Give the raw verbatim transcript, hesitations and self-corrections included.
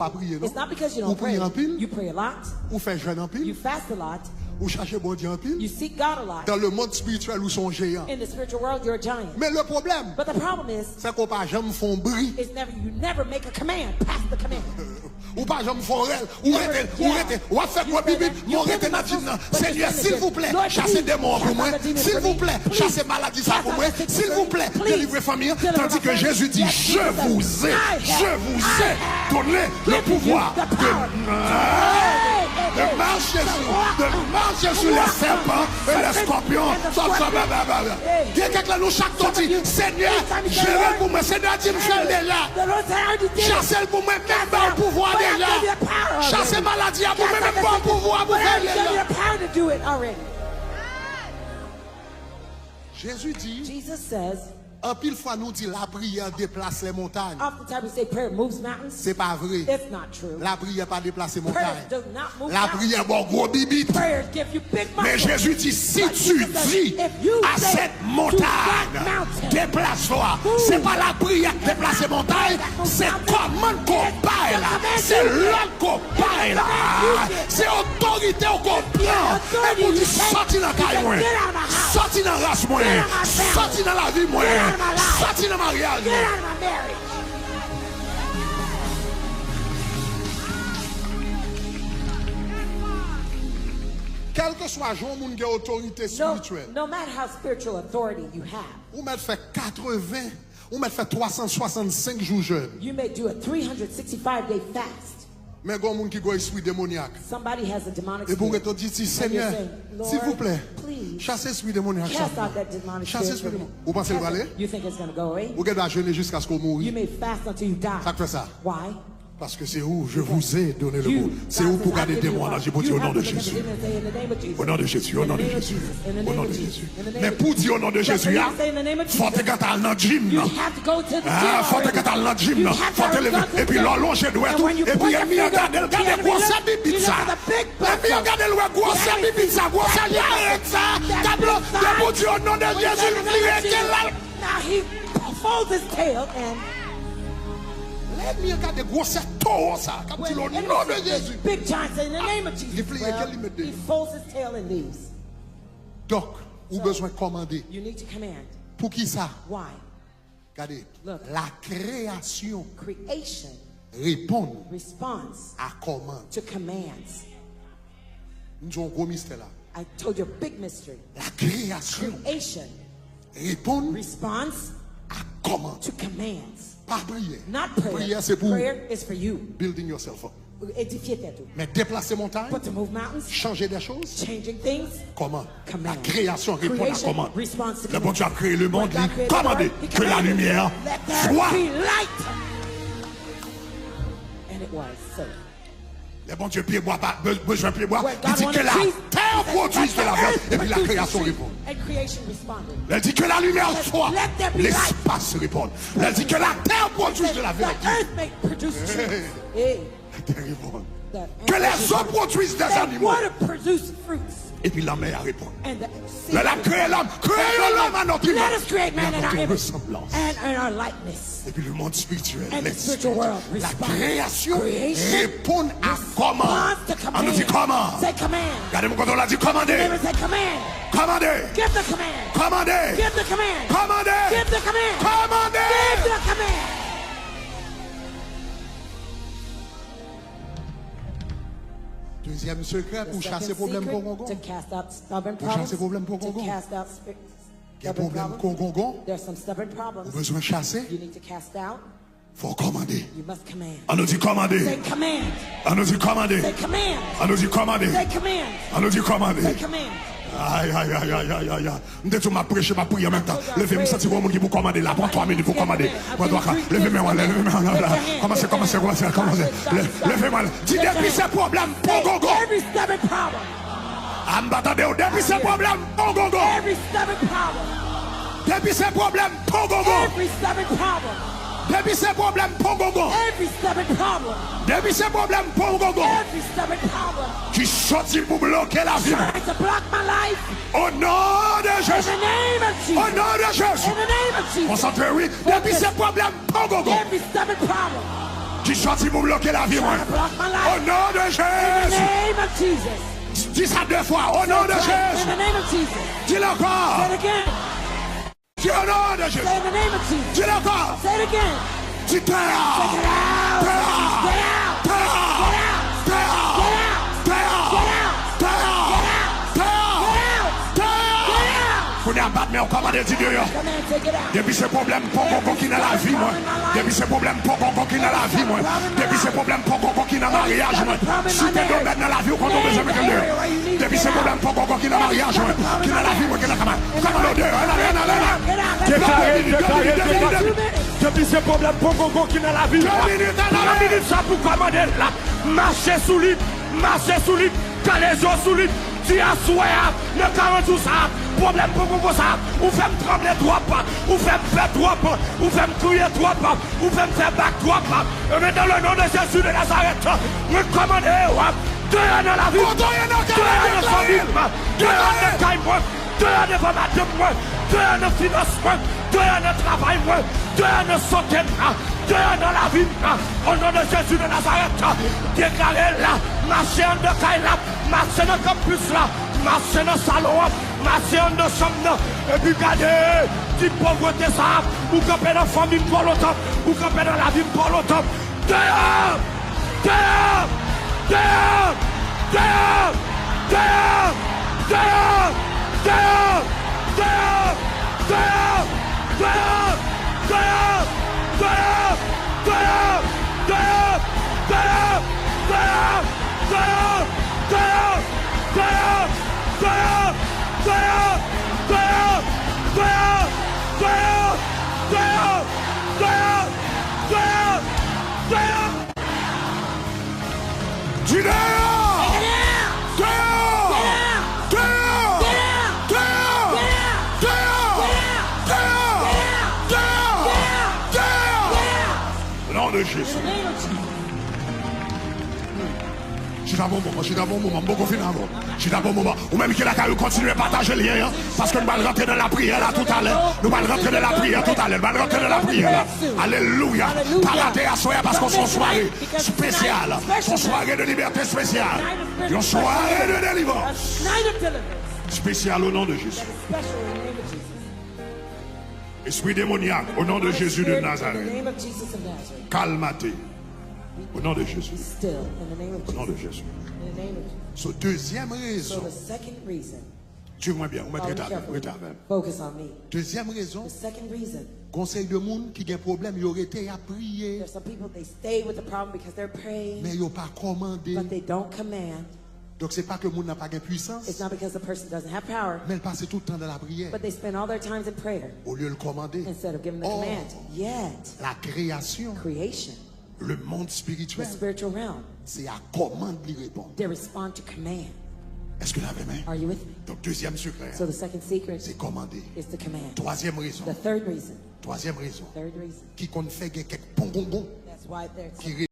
pa priye, non? It's not because you don't pray. Ou priye anpil. You pray a lot. Ou fè jèn anpil. You fast a lot. Ou chache Bondye anpil. You seek God a lot. Dans le monde spirituel, ou se yon jeyan. In the spiritual world, you're a giant. Men le pwoblèm, but the problem is, se ke w pa janm fè yon bri. Is never, you never make a command past the command. Ou pa janm fè yon rèl. Ou rete, ou rete. W ap fè gwo bibit, men w rete nan dim nan. Senyè, silvouplè, chase demon an pou mwen. Silvouplè, chase maladi sa pou mwen. Silvouplè, delivre fanmi an. Tandis que Jésus dit, je vous ai, je vous ai donné le pouvoir de, de marcher sur, de marcher sur les serpents et les scorpions. Gen kèk la nou chak soti, Senyè, jere l pou mwen. Senyè di m fè l deja. Chase l pou mwen, men m ba w pouvwa deja. Chase maladi a pou mwen, men m ba w pouvwa pou fè l deja. Jezi di, Jesus says, anpil fwa nou di lapriyè deplase lè montay. Oftentimes we say prayer moves mountains. Se pa vre. It's not true. Lapriyè pa deplase montay. Prayers do not move mountains. Lapriyè ba w gwo bibit. Prayers give you big muscles. Men Jezi di, si tu dis à cette montagne, déplace-toi, se pa lapriyè k deplase montay, se kòmann ke w bay la, se lòd ke w bay la, se otorite w ke w pran, epi w di, sòti nan kay mwen, sòti nan ras mwen, sòti nan lavi mwen, sòti nan maryaj mwen. Kèlkeswa jan yon moun gen otorite espirityèl, no matter how spiritual authority you have, ou mèt fè katreven, ou mèt fè twa san swasannsenk jou jèn. You may do a three hundred sixty-five day fast. Men gen yon moun ki gen espri demonyak. Somebody has a demonic spirit. Epi w ret w di, di, Senyè, silvouplè, chase espri demonyak sa pou mwen. Chase espri demonyak. Ou panse l prale? You think it's gonna go away? Ou gen dwa jene jiskaske w mouri. You may fast until you die. Sa k fè sa? Why? Paske se ou, je vous ai donné le pouvoir. Se ou pou gade demon an nan je pou di, au nom de Jésus. Au nom de Jésus, au nom de Jésus, au nom de Jésus. Men pou di au nom de Jésus a, fò w te gentan al nan gym nan. Ah, fò w te gentan al nan gym nan. Fò w te leve. Epi lè w lonje dwèt ou, epi ènmi an gade l, gade gwosè bibit sa. Ènmi an gade l, wè gwosè bibit sa, gwosè jarèt sa. Depi w di au nom de Jésus, li rete la. Now he folds his tail and lènmi an gade gwosè towo sa k ap di l, au nom de Jésus. Big giant say, in the name of Jesus. Li pliye ke li met de. He folds his tail and leaves. Donk, ou bezwen kòmande. You need to command. Poukisa? Why? Gade, la création répond à commande. Creation responds to commands. M di yon gwo mistè la. I told you a big mystery. La création répond à commande. Creation responds to commands. Pa priyè. Not prayer. Priyè se pou ou. Prayer is for you. Building yourself up. Edifye tèt ou. Men deplase montay, but to move mountains, chanje de choz, changing things, kòmann? Command. La création répond à commande. Creation responds to command. Lè Bondye ap kreye lemonn, li kòmande, que la lumière soit. Let there be light. And it was so. Lè Bondye pyebwa pa be- bezwen pyebwa, li di, que la terre produise de la verdure, epi la création répond. And creation responded. Lè l di, que la lumière soit, l'espace répond. Lè l di, que la terre produise de la verdure. The earth may produce trees. Hey. La terre répond. Que les eaux produisent des animaux. Water produce fruits. Epi lanmè a reponn. Lè l ap kreye lòm, créons l'homme à notre image et à notre ressemblance. And in our likeness. Epi lemonn espirityèl, lespirityèl, la création répond à commande. An nou di commande. Gade moun kote w la, di commandez. Commandez. Commandez. Commandez. Commandez. Dezyèm sekrè pou chase pwoblèm pongongon. Pou chase pwoblèm pongongon. Gen pwoblèm pongongon. Ou bezwen chase. Fò w kòmande. An nou di kòmande. An nou di kòmande. An nou di kòmande. An nou di kòmande. Ay, ay, ay, ay, ay, ay, ay. M te di w m ap preche, m ap priye an menm tan. Leve, m santi gon moun ki pou kòmande la. Pran twa minit pou kòmande. Pran twa ka. Leve men w anlè, leve men w anlè. Kòmanse, kòmanse, kòmanse, kòmanse. Le- Leve men w anlè. Di, depi se pwoblèm pongongon. A, m pa tande w. Depi se pwoblèm pongongon. Depi se pwoblèm pongongon. Depi se pwoblèm pongongon. Depi se pwoblèm pongongon. Ki soti pou bloke lavi m. O non de Jezi. O non de Jezi. Konsantre wi. Depi se pwoblèm pongongon. Ki Li sòti pou bloke lavi mwen. O non de Jezi. Di sa de fwa. O non de Jezi. Di l ankò. Di o non de Jezi. Di l ankò. Di tè a. Tè a. Tè a. Tè a. Tè a. Tè a. Kounye a bat men w, kòmande di deyò. Depi se pwoblèm pogongon ki nan lavi mwen. Depi se pwoblèm pogongon ki nan lavi mwen. Depi se pwoblèm pogongon ki nan maryaj mwen. Si te domèn nan lavi w kote w bezwen mete l deyò. Depi se pwoblèm pogongon ki nan maryaj mwen, ki nan lavi mwen, ki nan travay. Kòmande w deyò, ann ale, ann ale, ann ale. Deklare, deklare, deklare. Depi se pwoblèm pogongon ki nan lavi w, pran minit sa pou kòmande l la. Mache sou li, mache sou li, kale je w sou li. Di aswè a, nan karant jou sa a, pwoblèm pogongon sa a, ou fè m tranble twòp, ou fè m pè twòp, ou fè m kriye twòp, ou fè m fè bak twòp. Ebyen, dans le nom de Jésus de Nazareth, mwen kòmande w, deyò nan lavi m, deyò nan fanmi m, deyò nan kay mwen, deyò devan madanm mwen, deyò nan finans mwen, deyò nan travay mwen, deyò nan sante m, deyò nan lavi m, o non de Jezi de Nazarèt, deklare l, mache anndan kay la, mache nan kanpis la, mache nan salon an, mache anndan chanm nan, epi gade, di povrete sa a, ou kanpe nan fanmi m twò lontan, ou kanpe nan lavi m twò lontan. Deyò! Deyò! Di deyò! Deyò! Deyò! Non de Jezi. Chita pou yon moman, chita pou yon moman, m poko fin avè w. Chita pou yon moman. Ou menm ki lakay ou, kontinye pataje lyen an, paske nou pral rantre nan lapriyè la toutalè. Nou pral rantre nan lapriyè toutalè. Nou pral rantre nan lapriyè la. Alelouya. Pa rate aswè a, paske se yon sware espesyal. Se yon sware de libète espesyal. Yon sware de delivrans espesyal o non de Jezi. Espri demonyak, o non de Jezi de Nazarèt. Kalmate. O non de Jezi. O non de Jezi. So, dezyèm rezon. Suiv mwen byen, ou mèt rete avè m, rete avè m. Dezyèm rezon, gon seri de moun ki gen pwoblèm, yo rete, y ap priye. Men yo pa kòmande. Donk, se pa ke moun nan pa gen pwisans, men l pase tout tan nan lapriyè. Olye l kòmande. Ò, lakreyasyon, lemonn espirityèl, se a kòmand li reponn. Èske n avè m? Donk, dezyèm sekrè a, se kòmande. Twazyèm rezon, twazyèm rezon ki konn fè gen kèk pongongon ki